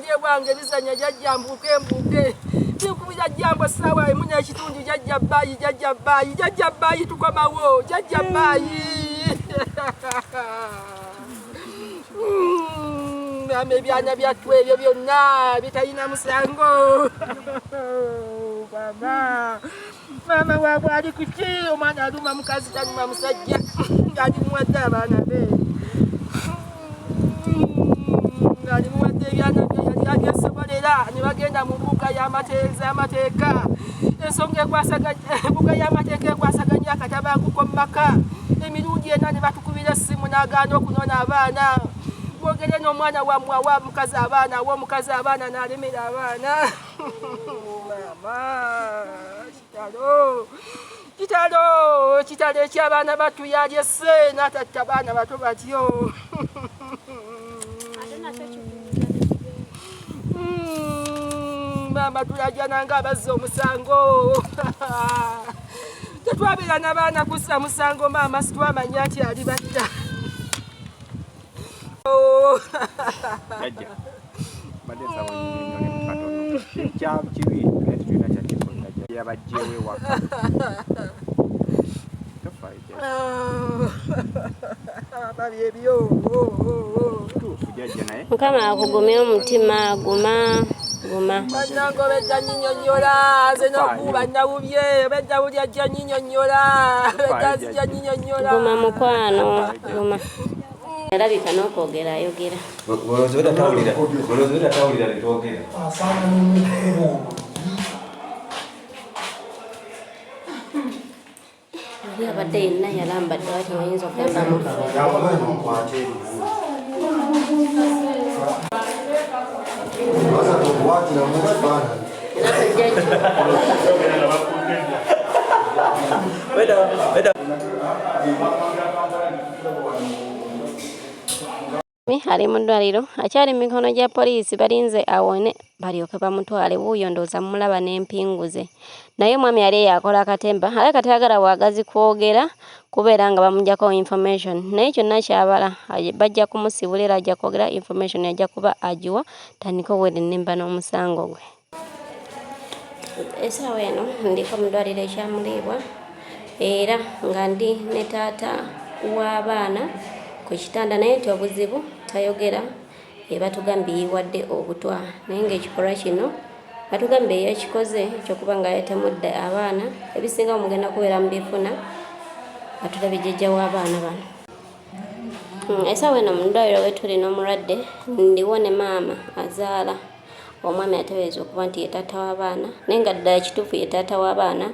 Wali ewange bizanya jajja mbuuke mbuuke. Binkubira jambo ssaawa emu n'ekitundu jajja baayi jajja baayi jajja baayi tukomawo jajja baayi. Maama ebyana byattu ebyo byonna bitalina musango. Maama maama waabwe ali kuki? Omwana aluma mukazi taluma musajja ng'alimuwadde abaana be ng'alimuwadde ebyana bye yali abyesobolera ne bagenda mu mbuga y'amateeka ensonga ekwasaganya embuga y'amateeka ekwasaganya akatabanguko mu maka emirundi ena ne batukubira essimu n'agaana okunona abaana mwogere n'omwana wammwe awa mukazi abaana awa omukazi abaana n'alemera abaana. Maama kitalo kitalo kitalo eky'abaana battu yalyesse n'atatta baana bato batyo. Maama tulajana nga abazza omusango. Tetwabeera n'abaana kuzza musango maama sitwamanya nti alibatta. Jajja mbadde nsaba onnyinyonnyolemu katono kya kibi naye tetulina kyakikolera yabajjeewo ewaka tofaayo byebyo kituufu jajja naye Mukama akugumye omutima guma guma. Bannange obedda nyinyonnyola nze n'okuuba nawubye obedda buli ajja nyinyonnyola obedda nzija nyinyonnyola. Guma mukwano guma. Alabika n'okwogera ayogera. Olowooza obedda tawulira olowooza obedda tawulira netwogera. Afaanana omukubo. Oli abadde yenna yalambadde wati oyinza okugamba mufu. Ali mu ddwaliro akyali mu mikono gya poliisi balinze awone balyoke bamutwale. Wuuyo ndowooza mumulaba n'empingu ze. Naye omwami yali eyo akola akatemba alabika tayagala bwagazi kwogera kubeera nga bamuggyako information naye kyonna ky'abala bajja kumusibula era ajja kwogera information ajja kuba agiwa tandike owerennemba n'omusango gwe. Essaawa eno ndiko mu ddwaliro e Kyamuliibwa era nga ndi ne taata w'abaana ku kitanda naye nti obuzibu tayogera ebatugambye yiwadde obutwa naye ng'ekikolwa kino batugambye yakikoze ekyokuba nga yatemudde abaana ebisinga mugenda kubeera mubifuna nga tulabye jjajja w'abaana bano. Essaawa eno mu ddwaliro wetuli n'omulwadde ndiwo ne maama azaala omwami ateebereza okuba nti ye taata w'abaana naye nga ddala kituufu ye taata w'abaana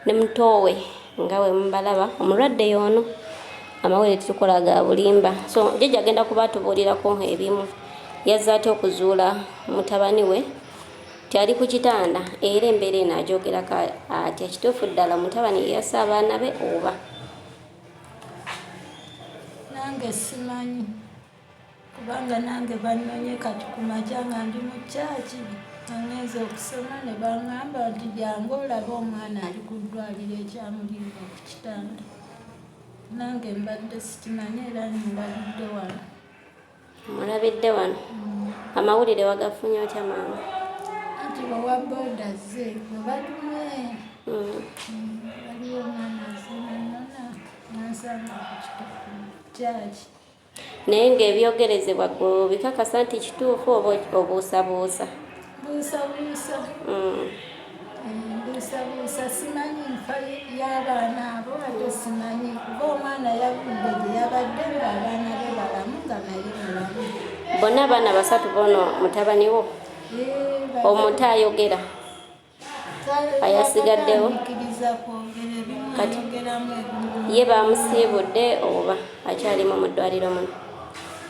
ne mutoowe nga bwe mubalaba omulwadde y'ono amawulire tetukola ga bulimba so jjajja agenda kuba atubuulirako ebimu yazze atya okuzuula mutabani we nti ali ku kitanda era embeera eno agyogerako atya kituufu ddala mutabani ye yasse abaana be oba nange simanyi Kubanga nange bannonye kati ku makya nga ndi mu kyaki nga ngenze okusoma ne bangamba nti jangu olabe omwana ali ku ddwaliro ekyamuliibwa ku kitanda. Nange mbadde sikimanyi era mulabidde wano. Mulabidde wano? Mm. Amawulire wagafunye otya maama? Anti owa boda azze gwe batumye. Mm. Waliwo omwana azze nannona nansanga ku kyaki. Naye ng'ebyogerezebwa ggwe obikakasa nti kituufu oba obuusabuusa? Mbuusabuusa. Mbuusabuusa simanyi nfa y'abaana abo ate simanyi kuba omwana yavudde gye yabadde ng'abaana be balamu nga naye mulamu. Bonna abaana basatu bono mutabani wo omuto ayogera? Ayasigaddewo kati ye bamusiibudde oba akyalimu mu ddwaliro muno?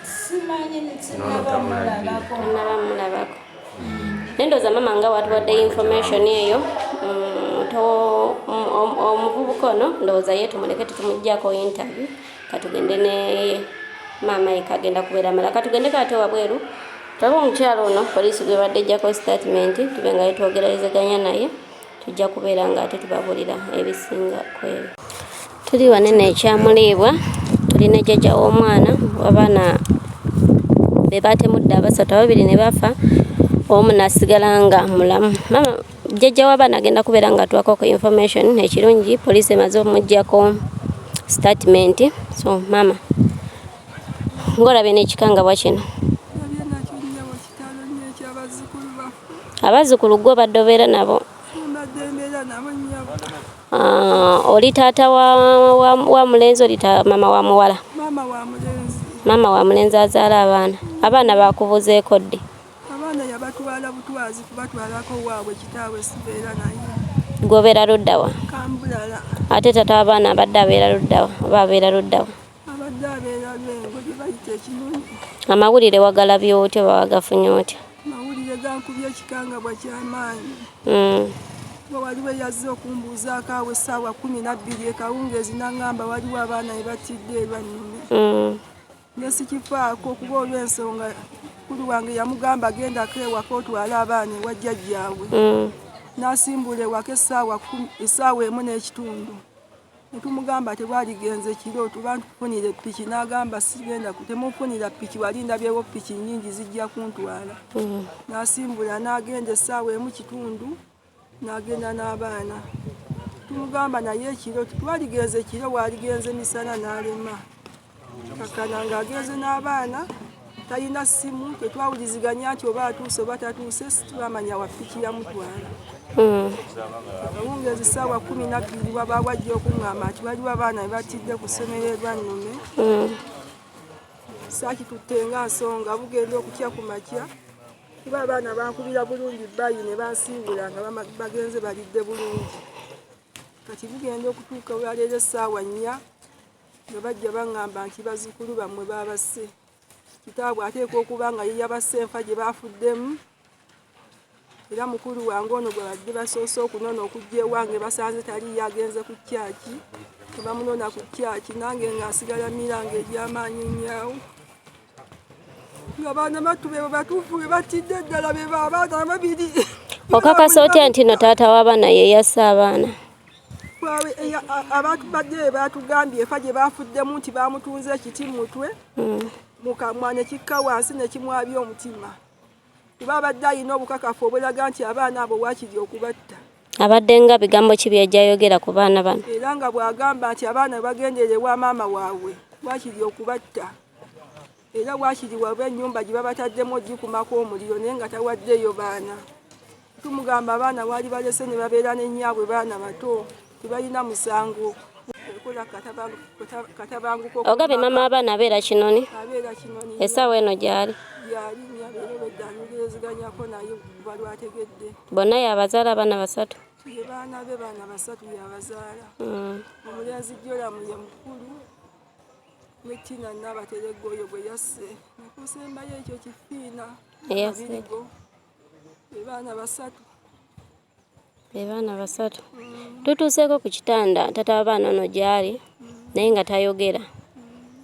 Sinnaba mulabako. Naye ndowooza maama nga watuwadde information eyo omuvubuka ono ndowooza ye tumuleke tetumuggyako interview katugende ne maama yeka agenda kubeera mala katugendeko ate wabweru tulabe omukyalo ono poliisi gwebadde ejjako sitatimenti tube nga yetwogererezeganya naye tujja kubeera nga ate tubabuulira ebisinga ku ebyo tuli wanene ekyamuliibwa tuli ne jjajja w'omwana wabaana be batemudde abasatu ababiri ne bafa. Omu nasigala nga mulamu. Mama jjajja w'abaana agenda kubeera nga atuwako ku information. Ekirungi poliisi emaze omuggyako statement. So mama, ng'olabye n'ekikangabwa kino. Abazzukulu gwe obadde obeera nabo? Oli taata wa mulenzi, oli mama wa muwala? Maama wa mulenzi azaala abaana. Abaana bakubuzeeko ddi? Abaana yabatwala butwazi kubatwalako waabwe kitaabwe, sibeera naye. Gwobeera luddawa? Kambulala. Ate tata w'abaana abadde abeera luddawa oba abeera luddawa? Abadde abeera Lwengo gye bayita Ekinoni. Amawulire wagalabye otya oba wagafunye otya? Amawulire gankubye ekikangabwa ky'amaanyi. Kuba waliwo eyazze okumbuuzaako awo essaawa 12 ekawungeezi n'aŋŋamba waliwo abaana be battidde e Lwannume. Ne sikifaako kuba olw'ensonga mukulu wange yamugamba gendako ewaka otwale abaana ewa jjajjaabwe. N'asimbula ewaka essaawa 1:30. Ne tumugamba tewaligenze kiro tuba ntufunire ppiki, n'agamba sigenda temunfunira ppiki, wali ndabyewo ppiki nnyingi zijja kuntwala. N'asimbula n'agenda essaawa 1:15 n'agenda n'abaana. Tumugamba naye ekiro twaligenze kiro, waligenze misana, n'alema. Kakkana ng'agenze n'abaana, talina ssimu, tetwawuliziganya nti oba atuuse oba tatuuse, situbamanya wa ppiki yamutwala. Akawungeezi ssaawa 12 wabaawo ajja okuŋŋamba nti waliwo abaana be battidde ku ssomero e Lwannume. Saakitutte nga nsonga, bugenda okukya ku makya kuba abaana bankubira bulungi bbayi ne bansiibula nga bagenze balidde bulungi. Kati bugenda okutuuka olwaleero essaawa 4 nga bajja baŋŋamba nti bazzukulu bammwe baabasse. Kitaabwe ateekwa okuba nga ye yabasse enfa gye baafuddemu. Era mukulu wange ono gwe badde basoose okunona okujja ewange basanze taliiyo, agenze ku kyaki, ne bamunona ku kyaki, nange nga nsigala miranga egy'amaanyi ennyawo. Nga baana battu be batuufu be battidde ddala, be abaana ababiri. Okakasa otya nti no taata w'abaana ye yasse abaana? Abantu badde be baatugambye enfa gye baafuddemu nti baamutunze ekiti mu mutwe, mu kamwa ne kikka wansi ne kimwabya omutima. Kuba abadde alina obukakafu obulaga nti abaana abo waakiri okubatta. Abadde nga bigambo ki by'ajja ayogera ku baana bano? Era nga bw'agamba nti abaana bagendere ewa maama waabwe waakiri okubatta. Era waakiri waba ennyumba gye babataddemu ogikumako omuliro naye nga tawaddeeyo baana. Tumugamba abaana waali balese ne babeera ne nnyaabwe baana bato tebalina musango. Ekola katabanguko. Ogambye maama w'abaana abeera Kinoni? Abeera Kinoni. Essaawa eno gy'ali? Gy'ali nnyo, abeera obwedda anyogerezeganyako naye kuba lwategedde. Bonna y'abazaala abaana basatu? Ye baana be baana basatu y'abazaala. Omulenzi Joramu ye mukulu ne Tina Nnabateregga oyo gwe yasse. Nekusembayo ekyo kifiina Abirigo. Be baana basatu. Be baana basatu. Tutuuseeko ku kitanda taata w'abaana ono gy'ali naye nga tayogera.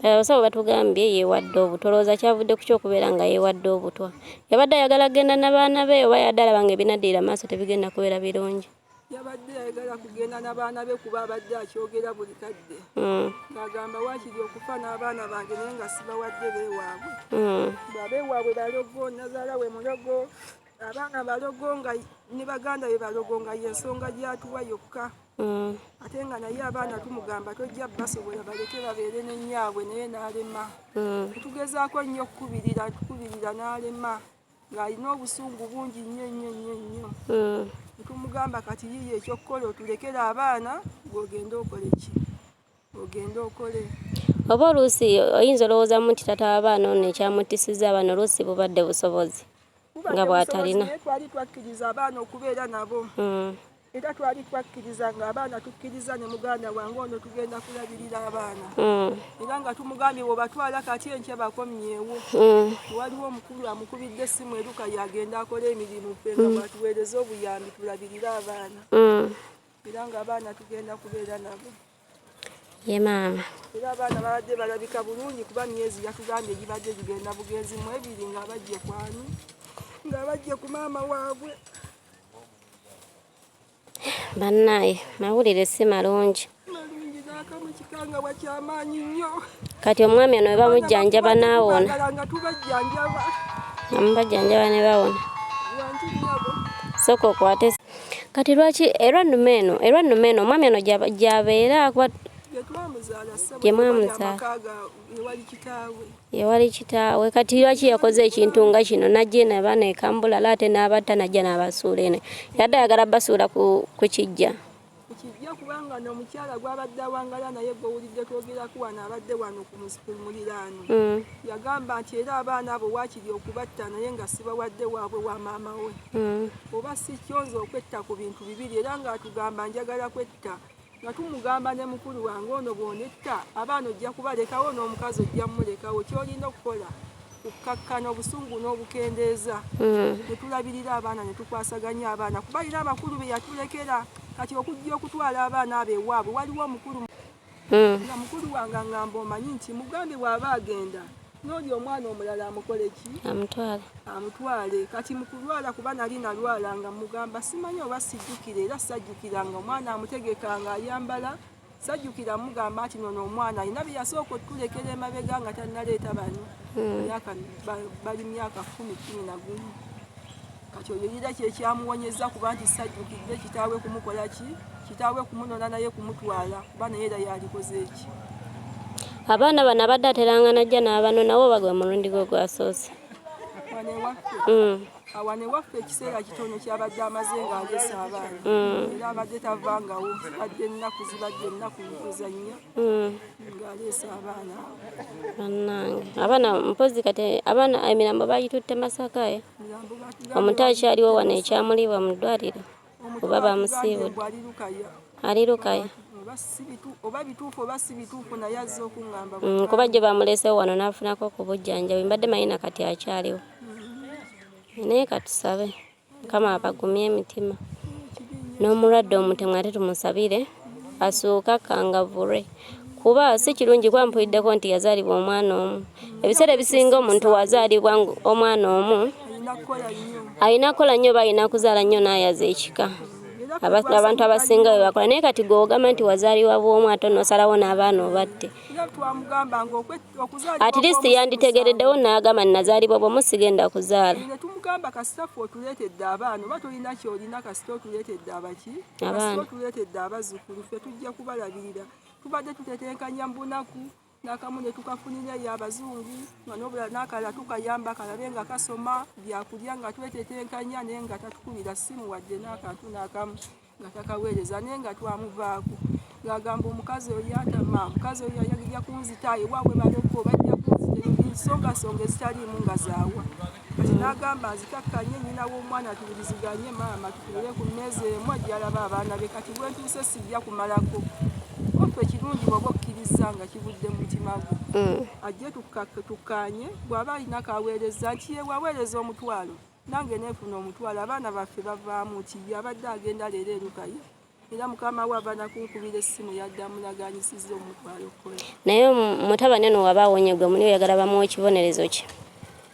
Abasawo batugambye yeewadde obutwa. Olowooza kyavudde ku ki okubeera nga yeewadde obutwa? Yabadde ayagala kugenda n'abaana be oba yabadde alaba nga ebinaddirira maaso tebigenda kubeera birungi? Yabadde ayagala kugenda n'abaana be kuba abadde akyogera buli kadde. Ng'agamba waakiri okufa n'abaana bange naye nga sibawadde beewaabwe. Bw'abeewaabwe balogo, nnazaala we mulogo, abaana balogo nga ne baganda be balogo nga y'ensonga gy'atuwa yokka. Ate nga naye abaana tumugamba tojja basobola baleke babeere ne nnyaabwe naye n'alema. Tugezaako nnyo okukubirira, tukubirira n'alema. Ng'alina obusungu bungi nnyo nnyo nnyo nnyo. Tumugamba kati yiiyo ekyokukola otulekere abaana gw'ogende okole ki? Ogende okole. Oba oluusi oyinza olowoozaamu nti taata w'abaana ono ekyamuttisizza abaana oluusi bubadde busobozi nga bw'atalina. Naye twali twakkiriza abaana okubeera nabo. Era twali twakkiriza ng'abaana tukkiriza ne muganda wange ono tugenda kulabirira abaana. Era nga tumugambye bw'obatwala kati enkya bakomyewo. Waliwo omukulu amukubidde essimu eruka yagenda akole emirimu ffe nga bw'atuweereza obuyambi tulabirire abaana. Era ng'abaana tugenda kubeera nabo. Ye maama. Era abaana babadde balabika bulungi kuba myezi yatugambye gibadde gigenda bugenzi mu ebiri ng'abajje kwani ng'abajje ku maama waabwe. Bannaaye mawulire si malungi. Malungi n'akamu kikangabwa ky'amaanyi nnyo. Kati omwami ono bwe bamujjanjaba n'awona. Nga tubajjanjaba. Nga mubajjanjaba ne bawona. Sooka okwate. Kati lwaki erwannume eno erwannume eno omwami ono gy'abeera kuba gye mwamuzaala yewali kitaawe kati lwaki yakoze ekintu nga kino najja eno abaana ekambulala ate n'abatta najja n'abasuula eno yadde ayagala basuula ku kijja Kijja kubanga n'omukyala gw'abadde awangala naye gw'owulidde twogerako wano abadde wano ku muliraano mm. yagamba nti era abaana abo waakiri okubatta naye nga sibawadde waabwe wa maama we mm. oba si kyonza okwetta ku bintu bibiri era ng'atugamba njagala kwetta nga tumugamba ne mukulu wange ono bw'onetta abaana ojja kubalekawo n'omukazi ojja mumulekawo ky'olina okukola kukkakkana obusungu n'obukendeeza mm. ne tulabirira abaana ne tukwasaganya abaana kuba alina abakulu be yatulekera kati okujja okutwala abaana abo ewaabwe waliwo omukulu mm. nga mukulu wange angamba omanyi nti mugambe bw'aba agenda n'oli omwana omulala amukole ki amutwale amutwale kati mu kulwala kuba nali nalwala nga mugamba simanyi oba sijjukira era sajjukira nga omwana amutegeka nga ayambala Sajjukira mugamba nti nono omwana alina bye yasooka otulekera emabega nga tannaleeta bano hmm. myaka bali myaka kumi kumi na gumu kati oyo yira kyekyamuwonyeza kuba nti sajjukidde kitaawe kumukola ki kitaawe kumunona naye kumutwala kuba naye era yalikoze eki abaana bano abadde ateranga najja n'abanonawo oba gwe mulundi gwe gwasoose wano ewaffe hmm. Awano ewaffe ekiseera kitono kyabadde amaze ng'aleese abaana mm. era abadde tavangawo zibadde ennaku zibadde ennaku mpozannya mm. ng'aleese abaana abo. Bannange abaana mpozi kati abaana emirambo bagitutte Masaka eh? Omuto akyaliwo wano ekyamuliibwa mu ddwaliro oba bamusiibudde ali Lukaya oba bituufu oba si bituufu naye azze okuŋŋamba mm, kuba jjo bamuleesewo wano n'afunako ku bujjanjabi mbadde manyi na kati akyaliwo naye katusabe mukama abagumye emitima n'omulwadde omutemu ate tumusabire asuuke akangavvulwe kuba si kirungi kuba mpuliddeko nti yazaalibwa omwana omu ebiseera ebisinga omuntu wazaalibwa omwana omu alina kukola nnyo oba alina kuzaala nnyo n'ayaza ekika abantu abasinga bwe bakola naye kati gwe ogamba nti wazaalibwa bw'omu ate nosalawo n'abaana obatte at least yanditegereddewo n'agamba nazaalibwa bw'omu sigenda kuzaala tumugamba kasita ffe otuleetedde abaana oba tolina kyolina kasita otuleetedde abaki kasita otuleetedde abazzukulu ffe tujja kubalabirira tubadde tutetenkanya mu bunaku nakamu ne tukafunira eyo abazungu nga nobula n'akalala tukayamba kalabe nga kasoma byakulya nga twetetenkanya naye nga tatukubira ssimu wadde n'akantu n'akamu nga takaweereza naye nga twamuvaako ng'agamba omukazi oyo yantama omukazi oyo yajja kunzita ewaabwe baloko bajja kunzita ensongasonga ezitaliimu nga zaawa kati n'agamba nzikakkanye nnyina w'omwana tuwuliziganye maama tutuule ku mmeeza emu ajja alaba abaana be kati bwentuuse sijja kumalako ofe ekirungi bw'oba okkirizza nga kivudde mu mutima gwo mm. ajje tukkaanye bw'aba alina kaweereza nti ye waweereza omutwalo Nange nenfuna omutwalo abaana baffe bavaamu ki ye abadde agenda leero e Lukaya era mukama we ava nakunkubira essimu yadde amulaganyisizza omutwalo okukola. Naye mutabani ono waba awonye gwe muli oyagala bamuwe kibonerezo ki?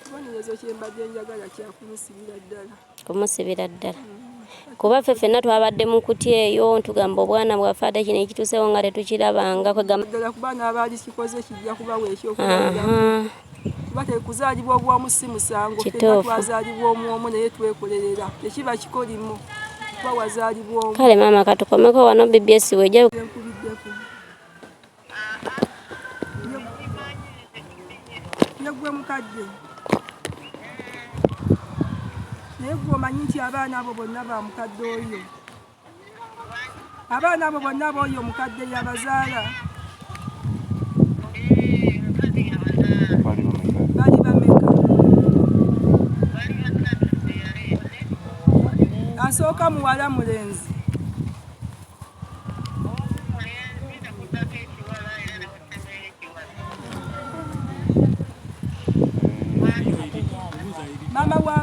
Kibonerezo kyembadde njagala kyakumusibira ddala. Kumusibira ddala. Kuba ffe ffenna twabadde mu kutya eyo ntugamba obwana bwaffe ate kino ekituusewo nga tetukirabanga kwegamba ddala kuba n'abaali kikoze kijja kubawa ekyokulabirako kuba tekuzaalibwa obwomu si musango ffenna twazaalibwa omu omu naye twekolerera tekiba kikolimo kuba wazaalibwa omu. Kale maama katukomeko wano BBS wejja nkubiddeko Yeggwe mukadde naye gwe omanyi nti abaana abo bonna ba mukadde oyo abaana abo bonna b'oyo omukadde yabazaala bali bameka asooka muwala mulenzi Maama wa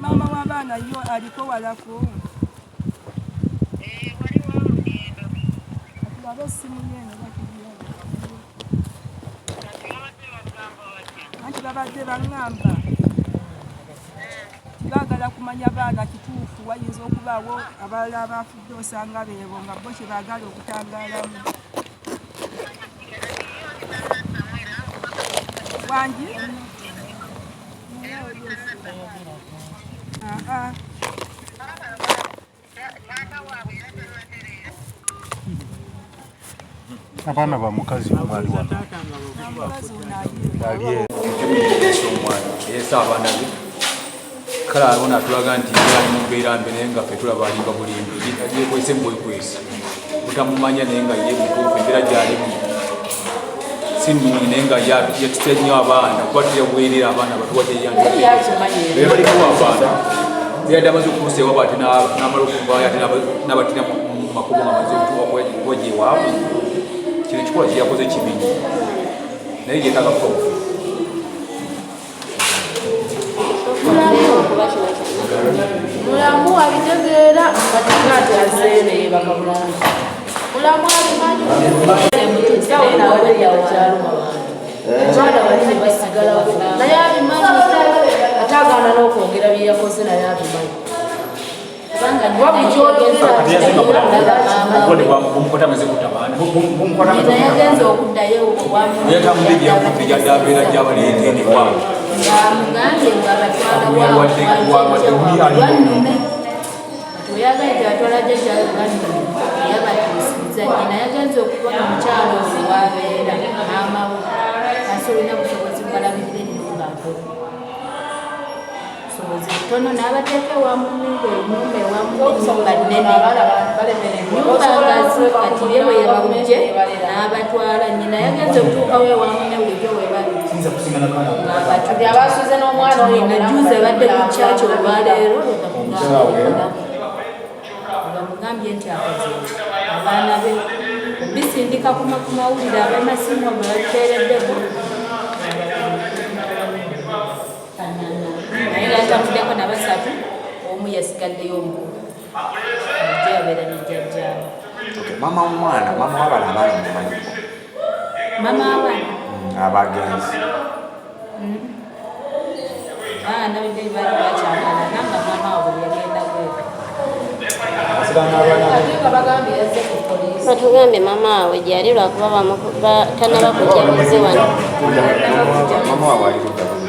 maama w'abaana yo aliko walako? Katulabe essimu ye eno bakugiraba. Anti babadde baŋŋamba baagala kumanya baana kituufu wayinza okubaawo abalala abafudde osanga beebo nga bo kye baagala okutangaalamu. Wangi? Abaana ba mukazi omu ali wano. Ali omwana eyesa abaana be kale abona atulaga nti ali mu mbeera mbi naye nga ffe tulaba alimba bulimbi yekwese mubwekwesi butamumanya naye nga ye mutuufu embeera gyalimu si nnungi naye nga yatutya nnyo abaana kuba tuyabwerera abaana batuwateyanbaliko abaana yadde amaze okutuusa ewabwe ate n'amala okuvaayo ate n'abatira mu makubo nga amaze okubaja ewaabwe. Kino ekikolwa kyeyakoze kibi nnyo naye yeetaaga kufa bufi. Mulamu abitegeera kati nga nti azzeeyo neyebaka bulungi. Mulamu abimanyi naye abaana bali ne basigalawo naye abimanyi ate agaana n'okwogera bye yakoze naye abimanyi. Bumukwata amaze kutta baana. Yagenze okuddayo yatambudde gyeyavudde gyadde abeera gyabaleetendekwa ng'amugambye ng'abatwala weyagaye tebatwala jjajja lwannume yabatuusiza nnyina. Yagenze okubona omukyalo oyo wabeera maama we asolina busobozi bwalabirira ennyumba ntono busobozi butono n'abateeka ewamunne ngaennyumba ewamunne ennyumba nnene nyumba ngazi kati ye bwe yabawujje n'abatwala nnyina. Yagenze okutuukawo ewamunne bulijjo webali Kati abasuze n'omwana oyo najuzi abadde ku kyaki olwaleero bamugambye nti akoze abaana be bisindika ku mawulire abamasimu bwe babiteereddeko naye yatambuddeko nabasatu omu yasigaddeyo omukulu ojja yabeera ne jjajjaawe. Maama w'omwana, maama w'abaana abaana mumanyiko? Maama w'abaana abagenzi abaana bidde baali bakyagalana nga maama waabwe yagenda bweru. Ate nga bagambye yazze ku poliisi. Batugambye maama we gyali lwakuba tanaba kujja buzi wano. Maama waabwe ali ludda bulungi.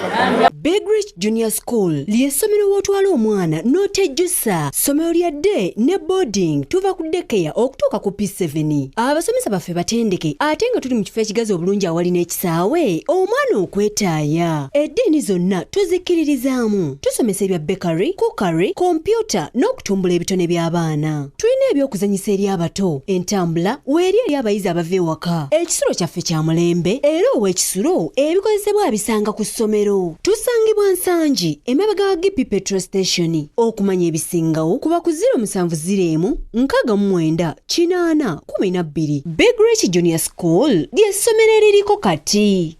Big Rich Junior School ly'essomero w'otwala omwana n'otejjusa. Ssomero lya day ne boarding, tuva ku daycare okutuuka ku P7. Abasomesa baffe batendeke ate nga tuli mu kifo ekigazi obulungi awali n'ekisaawe omwana okwetaaya. Eddiini zonna tuzikkiririzaamu. Tusomesa ebya bakery, cookery, kompyuta n'okutumbula ebitone by'abaana. Tulina eby'okuzannyisa eri abato, entambula weeri eri abayizi abava ewaka. Ekisulo kyaffe kya mulembe era ow'ekisulo ebikozesebwa abisanga ku ssomero. Tusangibwa Nsangi emabega wa GP Petrol Station. Okumanya ebisingawo kuba ku 070 69 80 12. Big Rich Junior School ly'essomero eririko kati.